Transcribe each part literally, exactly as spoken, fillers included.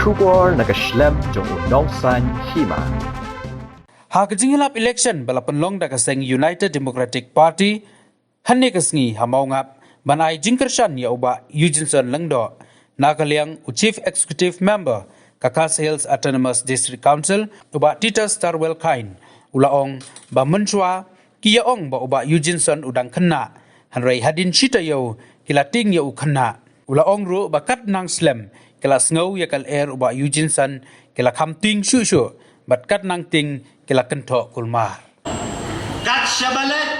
Khubor na ka shlem jong u nongsan hima. Ha ka jingïalap election ba la pynlong da ka seng United Democratic Party, hynne ka sngi ha Mawngap, ban ai jingkyrshan ïa u Bah Eugeneson Lyngdoh, na ka liang u Chief Executive Member ka Khasi Hills Autonomous District Council, u Bah Titus Tarwel Chyne, u la ong ba mynshuwa ki ïa ong ba u Bah Eugeneson u dang khynnah, hynrei hadien shi taïew ki la tieng ïa u khynnah. U la ong ruh ba katnang slem ki la sngew ïa ka lyer u Bah Eugeneson, ki la kham tieng shuh shuh, bad katnang tieng ki la kynthoh kulmar. Kat shaba leit,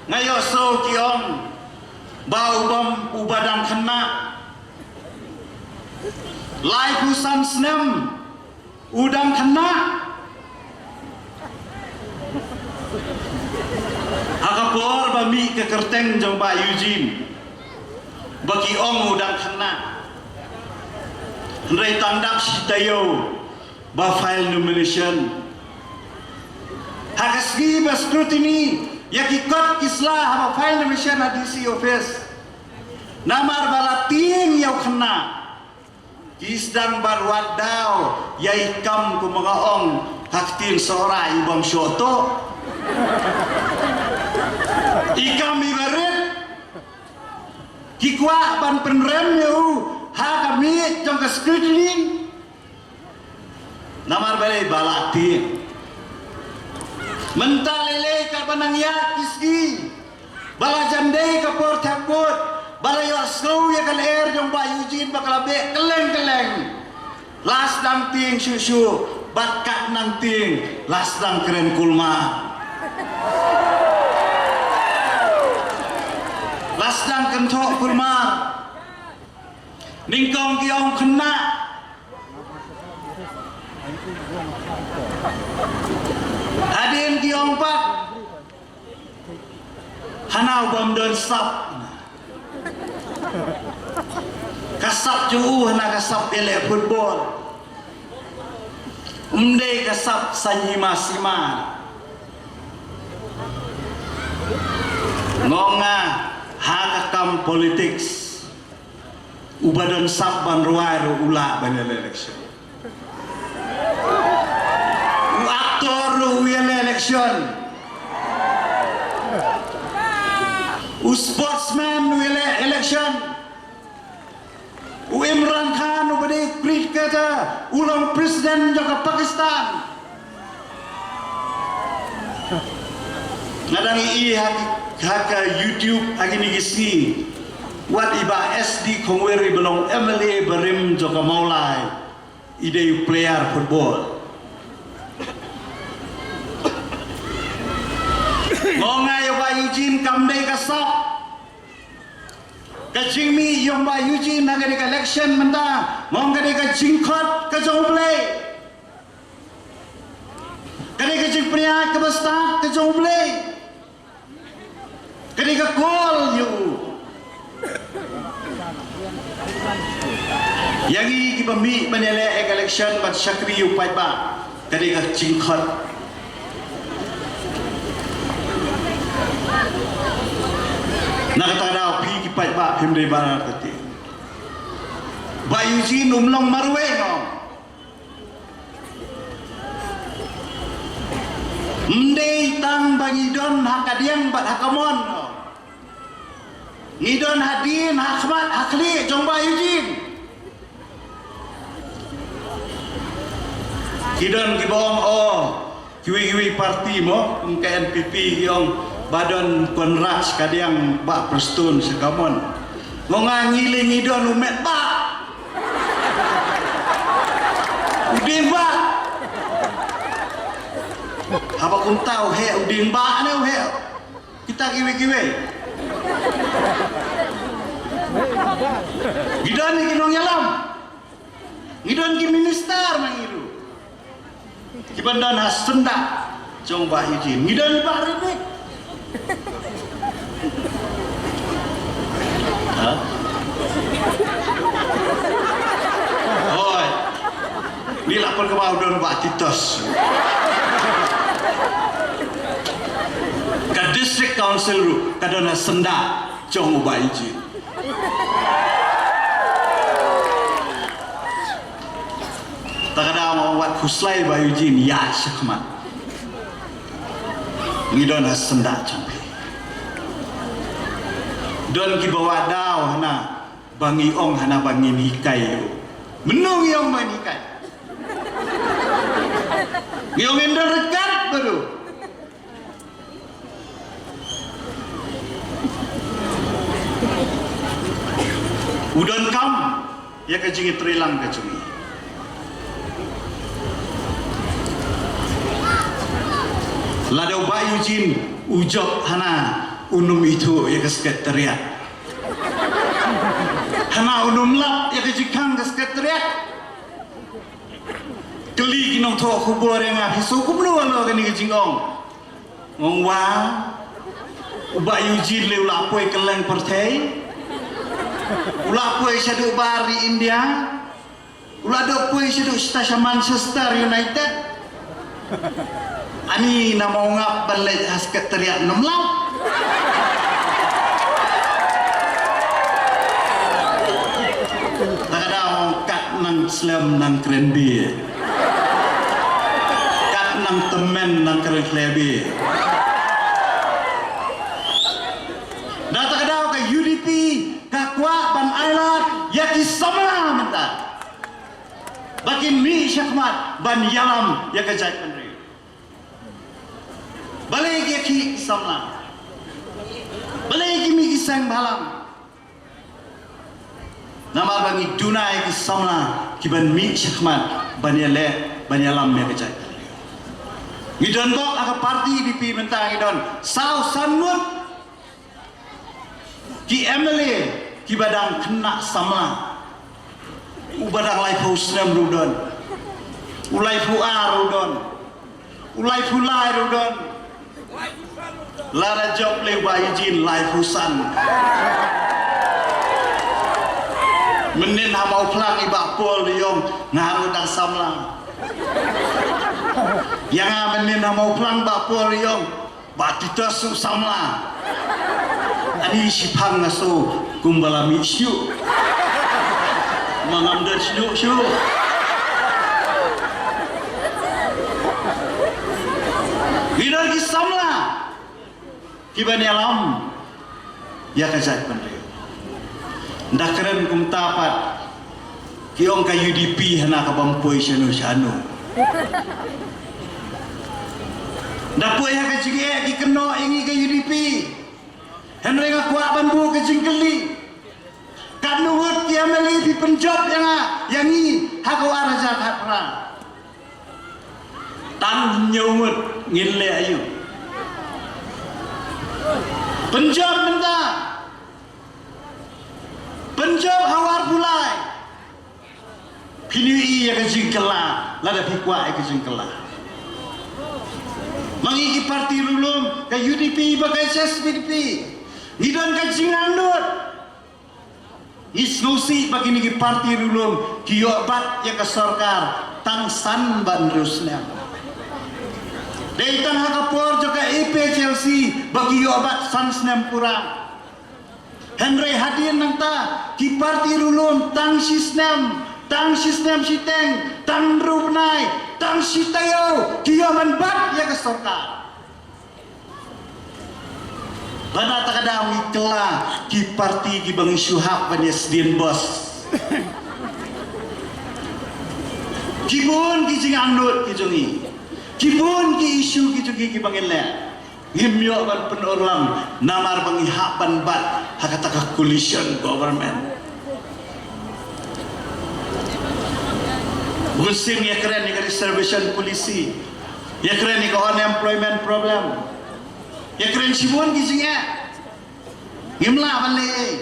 nga ïohsngew ki ong ba u bym, u ba dang khynnah, laiphew san snem, u dang khynnah. Ha ka por ba mih ka kyrteng jong Bah Eugene, ba ki ong u dang khynnah, hynrei tang dap shi taïew ba file nomination. Ha ka sngi ba scrutiny ïa ki kot ki sla haba file nomination ha D C office, namar ba la tieng ïa u khynnah, ki sdang ban wad daw ïa i kam, kumba nga ong ha ka ktien Sohra, i bym shoh tuh. I kam i barit, ki kwah ban pynrem ïa u ha ka miej jong ka scrutiny. Namar balei? Ba la tieng. Mynta lei lei katba nang ïaid ki sngi, ba la jan dei ka por thep vote, ba la ïohsngew ïa ka lyer jong Bah Eugene ba ka la beh kylleng kylleng, la sdang tieng shuh shuh, bad katnang tieng la sdang kren kulmar, la sdang kynthoh kulmar. Nyngkong ki ong khynnah, hadien ki ong pat hana u bym don sap. Ka sap jong u hana ka sap ïaleh football, ym dei ka sap saiñ hima sima. Nga ong nga, ha ka kam politics, u ba don sap ban rwai ruh u lah ban ïaleh election. U actor ruh u ïaleh election. U sportsman u ïaleh election. U Imran Khan u ba dei cricketer, u long president jong ka Pakistan. Nga dang ïohi ha, ha ka YouTube ha kine ki sngi, wat i Bah S D Khongwir, i ba long M L A barim jong ka Mawlai, i dei u player football. Nga ong nga ïa u Bah Eugene, kam dei ka sap. Ka jingmih jong Bah Eugene ha kane ka election mynta, nga ong ka dei ka jingkhot ka jong U Blei. Ka dei ka jingpynïaid kaba stad ka jong U Blei. Ka dei ka call ïa u. Ïa ngi kiba mih ban ïaleh election ban shakri ïa u paidbah, ka dei ka jingkhot. Na kata ka daw phi ki paidbah phim dei ban artatien. Bah Eugene um long marwei, nga ong. Ym dei tang ba ngi don ha kadiang bad ha kamon, nga ong. Ngi don hadien, ha khmat, ha khlieh jong Bah Eugene. Ki don kiba ong, oh, kiwei kiwei parti mo, kum ka N P P, ki ong ba don Conrad kadiang Bah Prestone sha kamon. Nga ong nga, ngi lei ngi don u met bah, u dieng bah. Haba kumta u heh u dieng bah ne u heh kita kiwei kiwei. Ngi don ki nongïalam, ngi don ki minister ma ngi ruh, kiban don ha syndah jong Bah Eugene. Ngi don Bah Ribik. Ha? Hooid. Ngi la pyrkhat ba u don Bah Titus. Ka district council ruh ka don ha syndah jong u Bah Eugene. Ta ka daw nga ong wat khuslai Bah Eugene, ïaid shakhmat. Ngi don ha syndah jong phi. Don kiba wad daw hana ba ngi ong hana ba ngin hikai ïa u. Mynno ngi ong ba ngin hikai? Ngi ong ngin don ryngkat bad u. U donkam ïa ka jingïatreilang ka jong ngi. Lada u Bah Eugene u jop hana, un ym ithuh ïa ka sekretariat. Hana un ym lap ïa ka jingkhang ka sekretariat. Kylli ki nongthoh khubor ïa nga, phi sngew kumno halor kane ka jingong? Nga ong, wa, u Bah Eugene lei u la poi kylleng pyrthei. U la poi shaduh bar ri India. U la dep poi shaduh shata sha Manchester United. Ani na mawngap ban leit ha sekretariat, ym lap. Ta ka daw kat nang slem nang kren bia. Kat nang tymmen nang kren khleh bia. Da ta ka daw ka U D P ka kwah ban ailad ïa ki samla mynta ba kin mih shakhmat ban ïalam ïa ka jaitbynriew. Balei ki ïa ki samla? Balei ki mih ki seng bhalang? Namar ba ngi duna ïa ki samla ki ban mih shakhmat ban ïaleh ban ïalam ïa ka jaitbynriew. Ngi don bok ha ka party V P mynta, ngi don saw san ngut ki M L A kiba dang khynnah samla. Uba dang laiphew snem ruh u don. U laiphew ar ruh u don. U laiphew lai ruh u don. Lada jop lei Bah Eugene laiphew san. Mynnin ha Mawphlang i Bah Paul i ong nga ruh dang samla. Ïa nga mynnin ha Mawphlang Bah Paul i ong Bah Titus u samla. Ani shiphang nga sngew kumba la mih shuh. Ma ngam don shuh shuh. Ngi don ki samla kiban ïalam ïa ka jaitbynriew. Da kren kumta pat ki ong ka U D P hana ka bym poi shano shano. Da poi ha ka jingeh ki kynnoh ïa ngi ka U D P. Hynrei nga kwah ban buh ka jingkylli. Katno ngut ki M L A phi pynjop ïa nga, ïa ngi ha ka ar hajar khatphra? Tang hynñiew ngut, ngin leh aïu? Pynjop mynta. Pynjop ha u arphew lai. Phin ïohi ïa ka jingkylla, lada phi kwah ïa ka jingkylla. Ma ngi ki parti riewlum, ka U D P bad ka H S P D P, ngi don ka jingangnud. Ngi sngewsih ba kine ki parti riewlum ki ïoh bat ïa ka sorkar tang san bad hynriew snem. Dei tang ha ka por jong ka A P H L C ba ki ïoh bat san snem pura. Hynrei hadien nangta ki parti riewlum tang shi snem, tang shi snem shiteng, tang hynriew bnai, tang shi taïew ki ïoh ban bat ïa ka sorkar. Bad na kata ka daw ngi kylla ki parti kiba ngi shu hap ban ïa sdien bos. Ki bun ki jingangnud ki jong ngi, ki bun ki issue ki jong ngi kiba ngin leh. Ngim ïoh ban pynurlong namar ba ngi hap ban bat ha kata ka coalition government. Bun sien ïa kren ïa ka reservation policy, ïa kren ïa ka unemployment problem, ïa kren shibun ki jingeh. Ngim lah ban leh ei.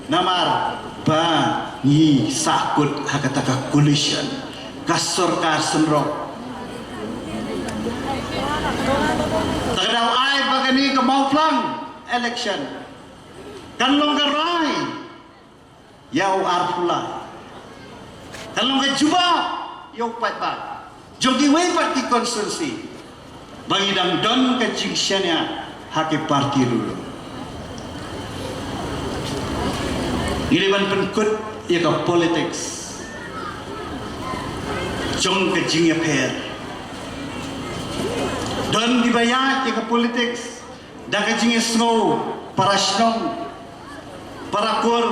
Namar ba ngi sahkut ha kata ka coalition, ka sorkar synrop. Ta ka daw ai ba kane ka Mawphlang election kan long ka rai ïa u arphew lai, kan long ka jubab ïa u paidbah jong kiwei pat ki constituency ba ngi dang don ka jingshaniah ha ki parti riewlum. Ngi dei ban pynkut ïa ka politics. jong ka jingïapher. Don kiba ïaid ïa ka politics da ka jingïasngew para shnong, para kur,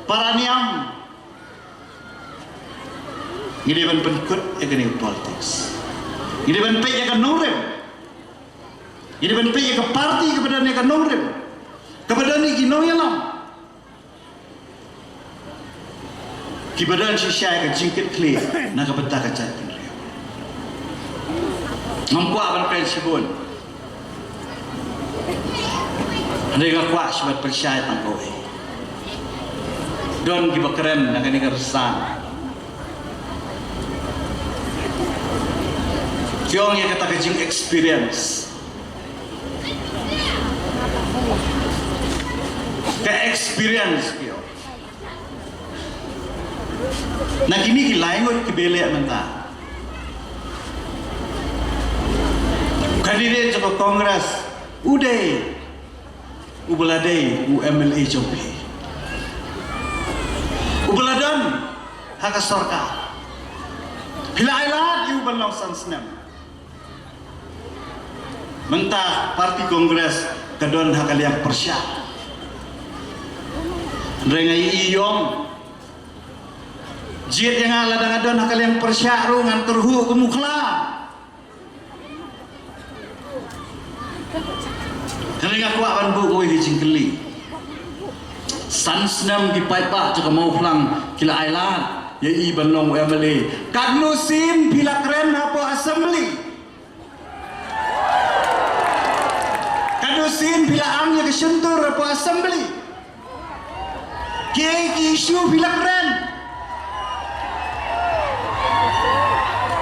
para niam. Ngi dei ban pynkut ïa kane ka politics. Ngi dei ban peit ïa ka nongrim. Ngi dei ban peit ïa ka party kaba don ïa ka nongrim, kaba don ïa ki nongïalam, kiba don shisha ïa ka jingkitkhlieh na ka bynta ka jaitbynriew. Ngam kwah ban kren shibun. Hynrei nga kwah shu ban pynshai tang kawei. Don kiba kren na kane ka rynsan, ki ong ïa kata ka jing-experience. Ka experience, ki ong. Na kine ki lai ngut kiba ïaleh mynta, u candidate jong ka Congress u dei uba la dei u M L A jong phi, uba la don ha ka sorkar. Phi la ailad ïa u ban long san snem. Mynta party Congress ka don ha ka liang pyrshah. Hynrei nga ïohi ïa u, jied ïa nga lada nga don ha ka liang pyrshah ruh ngan kyrhuh kum u khla. Hynrei nga kwah ban buh kawei ka jingkylli. San snem ki paidbah jong ka Mawphlang ki la ailad ïa i ban long u M L A. Katno sien phi la kren hapoh assembly? Katno sien phi la ang ïa ka shyntur hapoh assembly? Kiei ki issue phi la kren?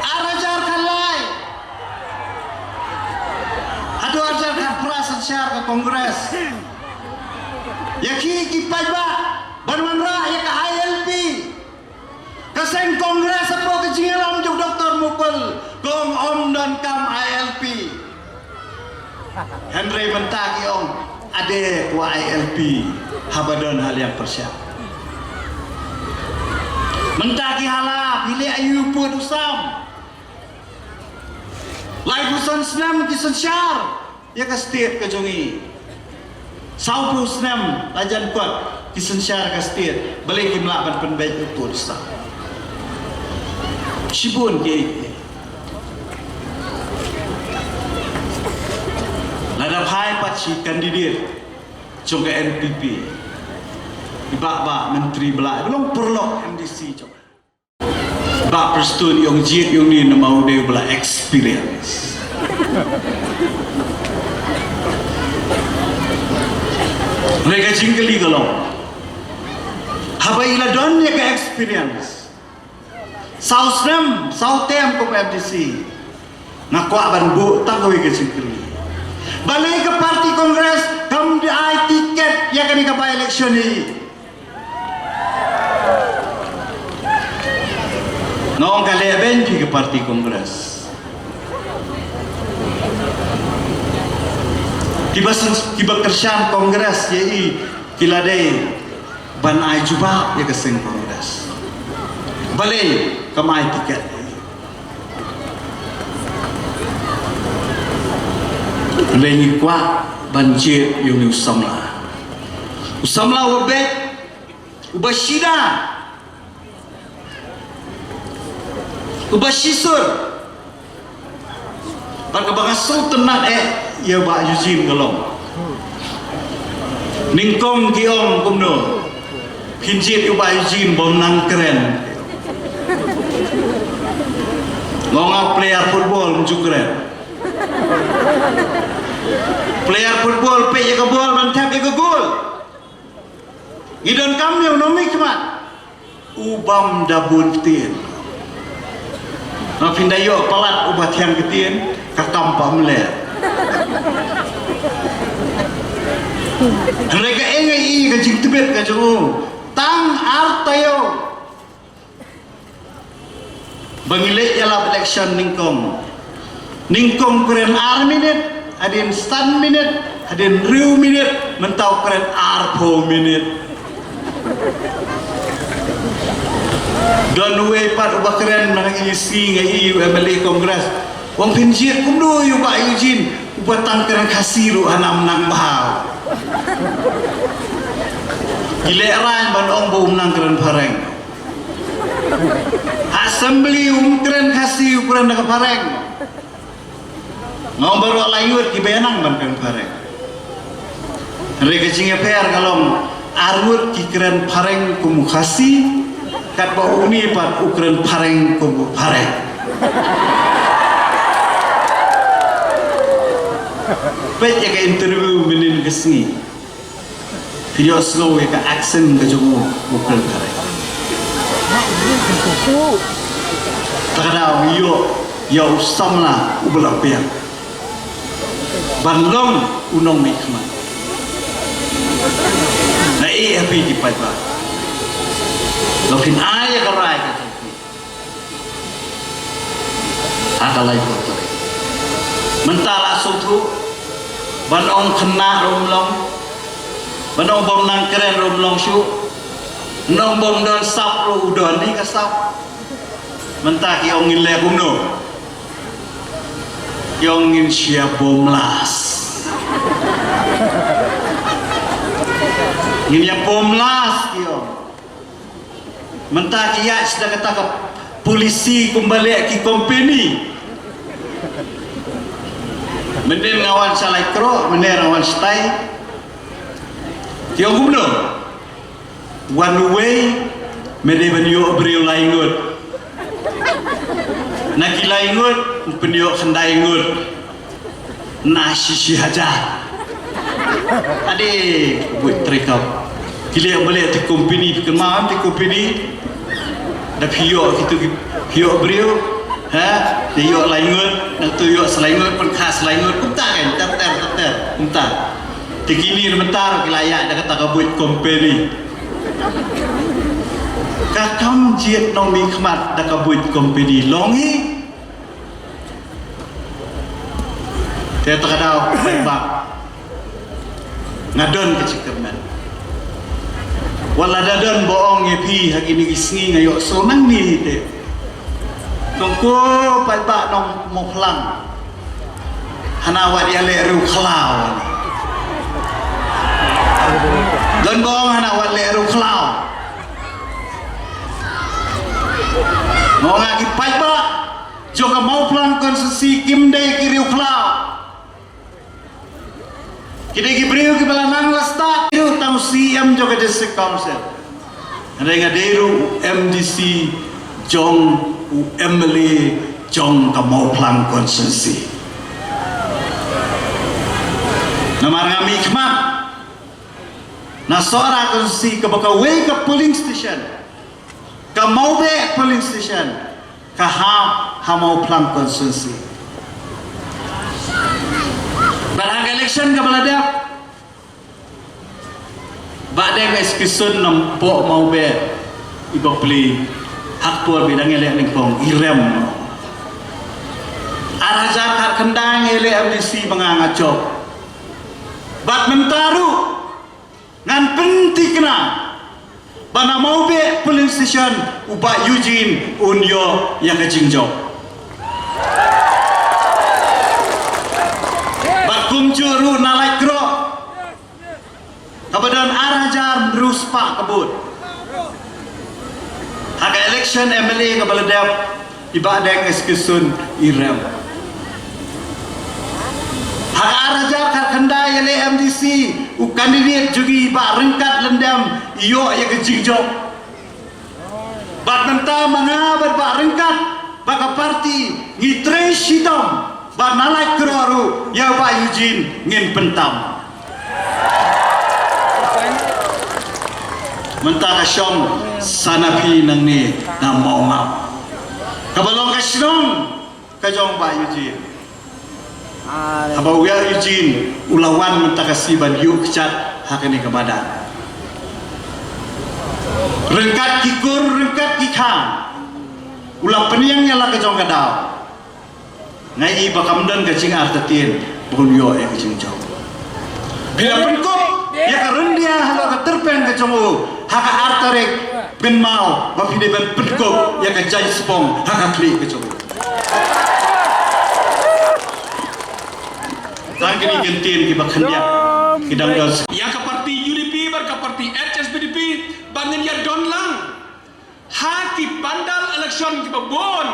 Ar hajar khatlai haduh ar hajar khatphra synshar ka Congress. Ïa ki ki paidbah ban wanrah ïa ka I L P. Ka seng Congress hapoh ka jingïalam jong u Doctor Mukul ka ong ym donkam I L P. Hynrei mynta ki ong ade kwah I L P haba don ha liang pyrshah. Mynta ki hala phi leh aïu pud u sam? Laiphew san snem ki synshar ïa ka state ka jong ngi. Sawphew snem la jan kot ki synshar ka state, balei kim lah ban pynbeit u pud u sam? Shibun ki. Lada phai pat shi candidate jong ka N P P, i Bah, Bah Myntri Blah, i ba long paralok M D C jong Bah Prestone, i ong jied i ong ni namar u dei u ba la experience. Hynrei ka jingkylli ka long, haba i la don ïa ka experience saw snem, saw term kum M D C, nga kwah ban buh tang kawei ka jingkylli. Balei ka party Congress kam da ai tiket ïa kane ka by-election hi? Nga ong ka leh beiñ phi ka party Congress. Kiba syn-, kiba kyrshan Congress ïa i ki la dei ban ai jubab ïa ka seng Congress. Balei kam ai tiket? Balei ngi kwah ban jied ïa une u samla? U samla uba beit, uba shida, uba shisur. Bad kaba nga sngewtynnat eh ïa u Bah Eugene ka long, nyngkong ki ong kumno, phin jied ïa u Bah Eugene ba un nang kren. Nga ong nga player football ym ju kren. Player football peit ïa ka ball ban thep ïa ka goal. Ngi donkam ïa u nongmihkhmat u bym da bun ktien. Namar phin da ïoh palat uba thiang ktien, ka kam pamler. Hynrei kaei nga i ka jingtbit ka jong u, tang ar taïew ba ngi leit ïalap election nyngkong. Nyngkong kren ar minit, hadien san minit, hadien hynriew minit, mynta u kren arphew minit. Don uwei pat uba kren na ngi sngi nga i u M L A Congress. Ong phin jied kumno ïa u Bah Eugene uba tang kren Khasi ruh hangne nang bha. Ki leh rang ban ong ba um nang kren phareng. Assembly um kren Khasi, u kren da ka phareng. Nga ong baroh lai ngut kiba nang ban kren phareng. Hynrei ka jingïapher ka long ar ngut ki kren phareng kum u Khasi, katba une pat u kren phareng kum u phareng. Peit ïa ka interview mynnin ka sngi. Phi ïohsngew ïa ka accent ka jong u, u kren phareng. Ta ka daw ïoh ïa u samla uba la biang ban long u nongmihkhmat. Nga ïa phi ki paidbah, lada phin ai ïa ka rai ka jong phi ha ka laiphew tarik. Mynta la sngewthuh, ban ong khynnah ruh um long, ban ong bym nang kren ruh um long shuh, ban ong bym don sap ruh u don hi ka sap. Mynta ki ong ngin leh kumno? Ki ong ngin shia bom las. Ngin ïa bom las ki ong. Mynta ki ïaid sha kata ka polisi kumba leh ki company. Mynnin nga wan sha Laitkroh, mynnin nga wan shatai. Ki ong kumno? Wan uwei me dei ban ïoh briew lai ngut. Na ki lai ngut pynïoh khyndai ngut. Na shi shi hajar. Ade, buit treikam. Ki leh ba leh te company, phi kynmaw em te company? Da phi ïoh kitu ki, phi ïoh briew, ha? Te ïoh lai ngut, nangtu ïoh sa lai ngut, pynkha sa lai ngut, kumta kan, ter ter ter ter, kumta. Te kine mynta ruh ki la ïaid da kata ka buit company. Ka kam jied nongmihkhmat da ka buit company long hi. Te ta ka daw, paidbah, nga don ka jingkyrmen. Wat la da don ba ong ïa phi ha kine ki sngi, nga ïohsngew nangne te. Nongkor paidbah nong Mawphlang. Hana wat ïaleh riewkhlaw. Don ba ong hana wat leh riewkhlaw. Nga ong ïa ki paidbah jong ka Mawphlang constituency kim dei ki riewkhlaw. Ki dei ki briew kiba la nang la stad, ki dei tang u C E M jong ka District Council. Hynrei nga dei ruh u M D C jong, u M L A jong ka Mawphlang constituency. Namar nga mihkhmat na Sohra constituency kaba kawei ka polling station, ka Mawbeh polling station, ka hap ha Mawphlang constituency. Bad ha ka election kaba la dep, Bah Deng S K Sun na Mawbeh, i bapli, ha ka por ba dang ïaleh nyngkong, i rem. Ar hajar khatkhyndai ngi ïaleh M D C ba nga nga jop. Bad mynta ruh ngan pynthikna ba na Mawbeh polling station u Bah Eugene un ïoh ïa ka jingjop. Bad kumjuh ruh na Laitkroh, kaba don ar hajar hynriew spah ka vote, ha ka election M L A kaba la dep, i Bah Deng S K Sun i rem. Ha ka ar hajar khatkhyndai ïaleh M D C, u candidate jong ngi Bah Ryngkat Lyngdoh i ïoh ïa ka jingjop. Bad mynta ma nga bad Bah Ryngkat bad ka party ngi trei shitom ba na Laitkroh ruh ïa Bah Eugene ngin pyntam. Mynta ka shong sa na phi nangne na Mawngap, kaba long ka shnong ka jong Bah Eugene. Haba u Bah Eugene u la wan mynta ka sngi ban ïuh kjat ha kane ka madan, ryngkat ki kur, ryngkat ki khang, u la pynïeng ïa la ka jong ka daw. Nga i ba kam don ka jingartatien ba un ïoh ïa ka jingjop. Phi la pynkup ïa ka ryndia halor ka tyrpeng ka jong u ha ka ar tarik Pynmaw ba phi dei ban pynkup ïa ka jaiñ spong ha ka khlieh ka jong. Tang kine ki ktien kiba khyndiat ki dang don. Ïa ka parti U D P bad ka parti H S P D P ba ngin ïa don lang ha ki pandal election kiba bun,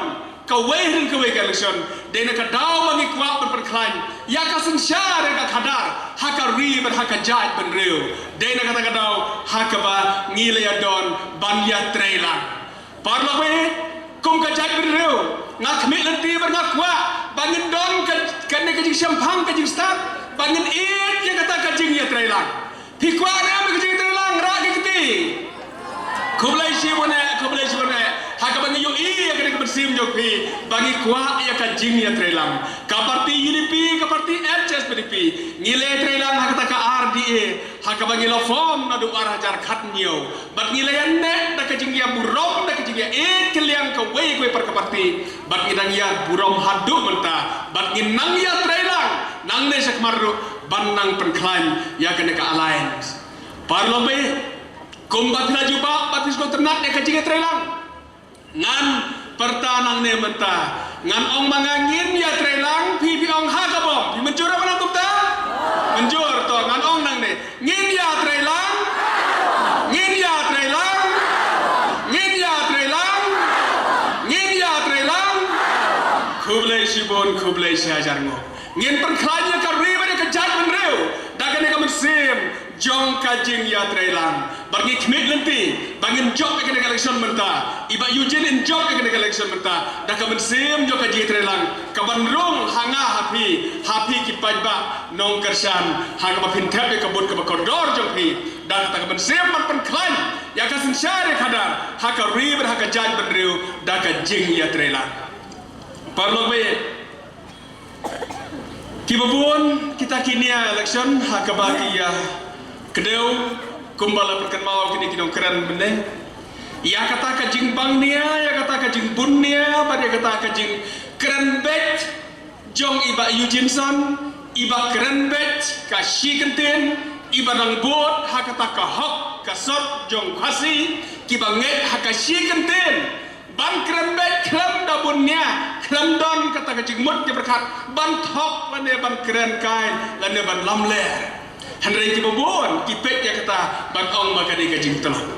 kawei hadien kawei ka election. Dei na ka daw ba ngi kwah ban pynkhlaiñ ïa ka synshar ïa ka khadar ha ka ri bad ha ka jaitbynriew. Dei na kata ka daw ha kaba ngi la ïa don ban ïa trei lang. Paralok, kum ka jaitbynriew nga khmih lynti bad nga kwah ba ngin don ka, kane ka jingshemphang, ka jingstad, ba ngin ïeit ïa kata ka jingïatreilang. Phi kwah ne em ka jingïatreilang, rah ki kti. Khublei shibun eh, khublei shibun eh. Ha kaba ngi ïohi ïa kane ka mynsiem jong phi ba ngi kwah ïa ka jingïatreilang. Ka parti U D P, ka parti H S P D P, ngi la ïatreilang ha kata ka R D A ha kaba ngi la form naduh ar hajar khathynñiew. Bad ngi la ïaineh da ka jingïaburom, da ka jingïaieit kylliang kawei kawei pat ka parti. Bad ngi dang ïaburom haduh mynta. Bad ngin nang ïatreilang nangne shakhmat ruh ban nang pynkhlaiñ ïa kane ka alliance. Paralok, kumba phi la jubab, ba phi sngewtynnat ïa ka jingïatreilang, ngan pyrta nangne mynta. Ngan ong ma nga ngin ïatreilang, phi phi ong ha ka bom. Phi mynjur ba nang kumta? Mynjur. To ngan ong nangne. Ngin ïatreilang. Ngin ïatreilang. Ngin ïatreilang. Ngin ïatreilang. Khublei shibun, khublei shihajar nguh. Ngin pynkhlaiñ ïa ka ri bad ïa ka jaitbynriew da kane ka mynsiem jong ka jingïatreilang. Bad ngi khmih lynti ba ngin jop ïa kane ka election mynta. I Bah Eugene in jop ïa kane ka election mynta da ka mynsiem jong ka jingïatreilang kaban rung ha nga ha phi, ha phi ki paidbah nongkyrshan, ha kaba phin thep ïa ka vote kaba kordor jong phi. Da kata ka mynsiem ban pynkhlaiñ ïa ka synshar ïa ka khadar ha ka ri bad ha ka jaitbynriew da ka jingïatreilang. Paralok, kiba bun kita ki nia election ha kaba ki ïa kdew, kumba la pynkynmaw kine ki nongkren mynne. Ïa kata ka jingbang nia, ïa kata ka jingbun nia bad ïa kata ka jingkren beit jong i Bah Eugene Son, iba kren beit ka shi kyntien, iba nang bud ha kata ka hok ka sot jong Khasi, kiba ngeit ha ka shi kyntien ban kren beit khlem da bun nia, khlem don kata ka jingmut jingpyrkhat ban thok lane ban kren kai lane ban lamler. Hynrei kiba bun ki peit ïa kata ban ong ma ka dei ka jingtlot.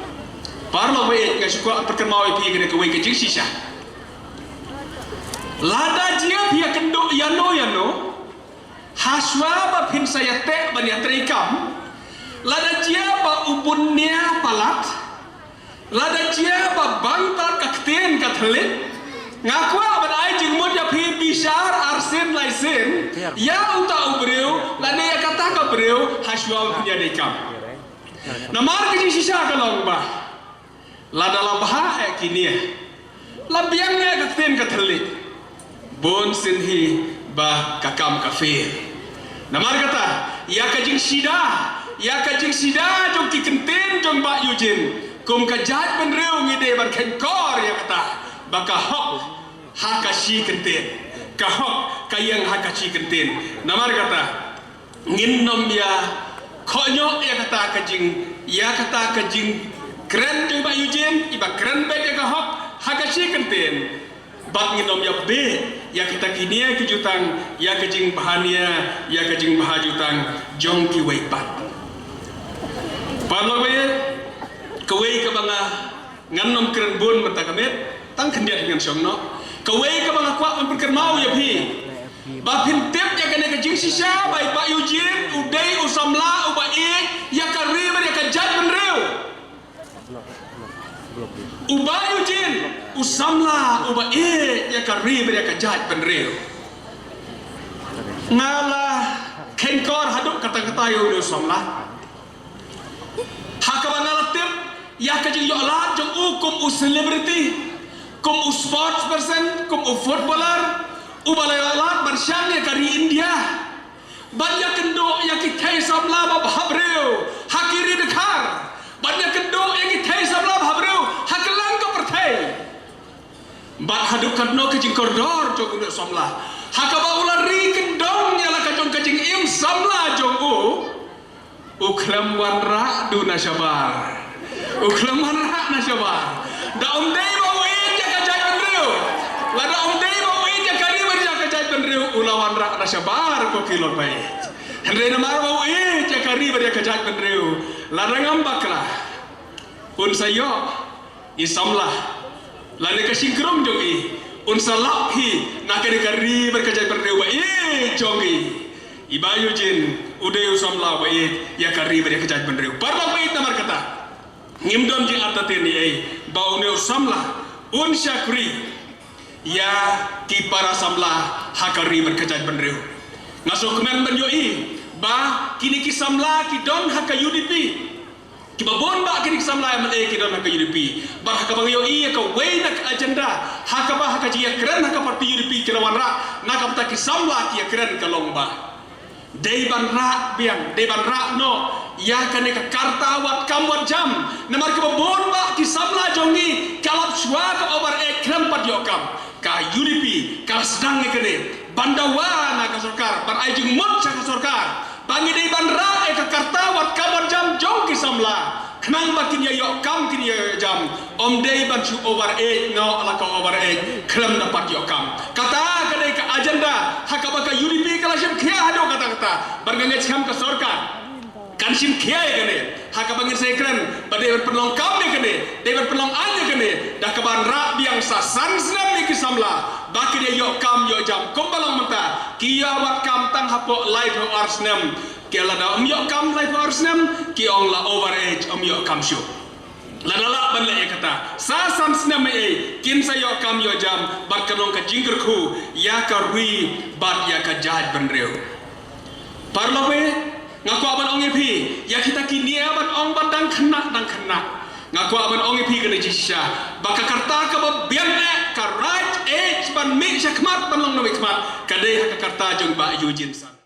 Paralok, ba ïeit, nga shu kwah pynkynmaw ïa phi kane kawei ka jingshisha. Lada jia phi ïakynduh ïano ïano, hashwa ba phin sa ïateh ban ïatreikam, lada jia ba u bun nia palat, lada jia ba bang pat ka ktien ka thylliej, nga kwah ban ai jingmut ïa phi bishar arsien laisien ïa uta u briew lane ïa kata ka briew hashwa ba phin ïatreikam. Namar ka jingshisha ka long ba lada la bha eh ki nia, la biang eh ka ktien ka thylliej, bun sien hi ba ka kam ka fail. Namar kata, ïa ka jingshida, ïa ka jingshida jong ki kyntien jong Bah Eugene, kum ka jaitbynriew ngi dei ban kheiñkor ïa kata ba ka hok ha ka shi kyntien, ka hok ka ïeng ha ka shi kyntien. Namar kata, ngin nym ïa khohñioh ïa kata ka jing, ïa kata ka jingkren jong Bah Eugene, iba kren beit ïa ka hok ha ka shi kyntien. Bad ngin nym ïa beh ïa kita ki nia ki jutang, ïa ka jingbha nia, ïa ka jingbha jutang jong kiwei pat. Paralok, kawei kaba nga ngan nym kren bun mynta ka miet, tang khyndiat ngan shong noh. Kawei kaba nga kwah ban pynkynmaw ïa phi, ba phin tip ïa kane ka jingshisha ba i Bah Eugene u dei u samla uba ïeit ïa ka ri bad ïa ka jaitbynriew. U Bah Eugene u samla uba ïeit ïa ka ri bad ïa ka jaitbynriew. Nga la kheiñkor haduh katta katta ïa u samla. Ha kaba nga la tip ïa ka jingïoh lad jong u kum u celebrity, kum u sports person, kum u footballer, uba la ïoh lad ban shang ïa ka ri India ban ïakynduh ïa ki thei samla ba bhabriew ha ki ri dkhar, ban ïakynduh ïa ki thei samla bhabriew ha kylleng ka pyrthei. Bad haduh katno ka jingkordor jong u samla, ha kaba u la ri kyndong ïa la ka jong ka jingim samla jong u. U khlem wanrah duna shabar. U khlem wanrah na shabar. Da um dei ba u ïeit ïa ka jaitbynriew. Lada um dei ba u ïeit ïa ka ri bad ïa ka jaitbynriew, u la wanrah na shabar ko ki lor ba ïeit. Hynrei namar ba u ïeit ïa ka ri bad ïa ka jaitbynriew, lada ngam bakla, un sa ïoh i samla lane ka shynkrung jong i, un sa lap hi na kane ka ri bad ka jaitbynriew ba ïeit jong i. I Bah Eugene u dei u samla ba ïeit ïa ka ri bad ïa ka jaitbynriew. Paralok ba ïeit, namar kata ngim don jingïarap ei ei ba une u samla un shakri ïa ki para samla ha ka ri bad ka jaitbynriew. Nga sngewkmen ban ïohi ba kine ki samla ki don ha ka U D P. Kiba bun ba kine ki samla M L A ki don ha ka U D P. Bad ha kaba nga ïohi ïa kawei na ka agenda ha kaba ha ka jingïakren ha ka party U D P ki la wanrah, na ka bynta ki samla ki ïakren ka long ba dei ban rah biang, dei ban rah noh ïa kane ka karta wat kam wat jam. Namar kiba bun ba ki samla jong ngi ka lap shuwa ka over age khlem pat ïoh kam. Ka U D P ka la sdang ïa kane ban dawa na ka sorkar, ban ai jingmut sha ka sorkar ba ngi dei ban rah ïa ka karta wat kam wat jam jong ki samla. Khnang ba kin ïa ïoh kam, kin ïa ïoh jam. Ym dei ban shu over age noh la ka over age khlem da pat ïoh kam. Kata ka dei ka agenda ha kaba ka U D P ka la shim khia haduh katta katta. Bad nga ngeit skhem ka sorkar kan shim khia ïa kane ha kaba ngin sa ïakren ba dei ban pynlong kam ïa kane, dei ban pynlong aiñ ïa kane da kaban rah biang sa san snem ïa ki samla ba kin ïa ïoh kam ïoh jam. Kumba long mynta ki ïa wad kam tang hapoh laiphew ar snem. Ki lada ym ïoh kam laiphew ar snem, ki ong la over age, ym ïoh kam shuh. Lada lah ban leh ïa kata sa san snem ei ei, kin sa ïoh kam ïoh jam bad kan long ka jingkyrkhu ïa ka ri bad ïa ka jaitbynriew. Paralok, nga kwah ban ong ïa phi, ïa kita ki nia ban ong ban dang khynnah dang khynnah. Nga kwah ban ong ïa phi kane shisha ba ka karta kaba biang eh, ka right age ban mih sha khmat, ban long nongmihkhmat, ka dei ha ka karta jong Bah Eugene Sande.